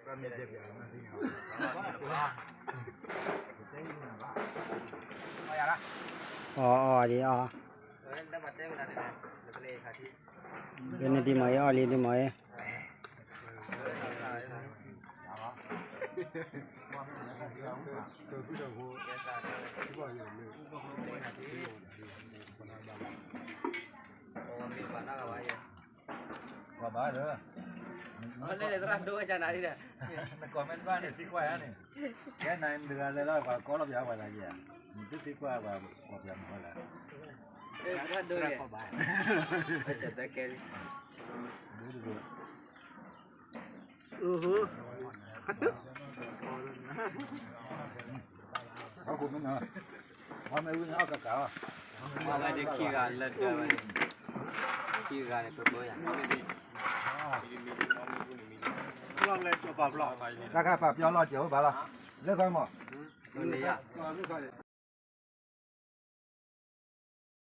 အီၣ်အီၣ်ဒံးအီၣ်, လၢနဒံးမ့ၢ်အံၤ အီၣ်လံဒံးမ့ၢ်အံၤ, ပှၤဘၣ်ဒီး, နကွၢ်မ့ၢ်တဘၣ်န့ၣ် သံကွၢ်ယါန့ၣ်, ကဲနၤတဂၤလဲၤလီၤ ပှၤကီလီၤပျၢၤပှၤသးယဲၢ်, နသုသံကွၢ်ပှၤကွၢ်ပျၢၤမ့ၢ်လၢ, တရၢ်ဒိၣ်ယဲၢ်, ဆဲးတကဲလံ, ဒိၣ်တဒိၣ် ဟီၣ်ခိၣ်မ့ၢ်နၤ, မ့ၢ်ဝံန့ၣ်အီၣ်ကကးလီၤ, မ့ၢ်ဝဲဒၣ်ခံဂၤလၢဒၢဝဲန့ၣ်, ခံဂၤန့ၣ် ပဘိယၤ, တၢ်ခါပာ်ပျီလီၤစဲးအိၣ်ဘၣ်လီၤ, လၢခီမး, န့ၣ်ယၤ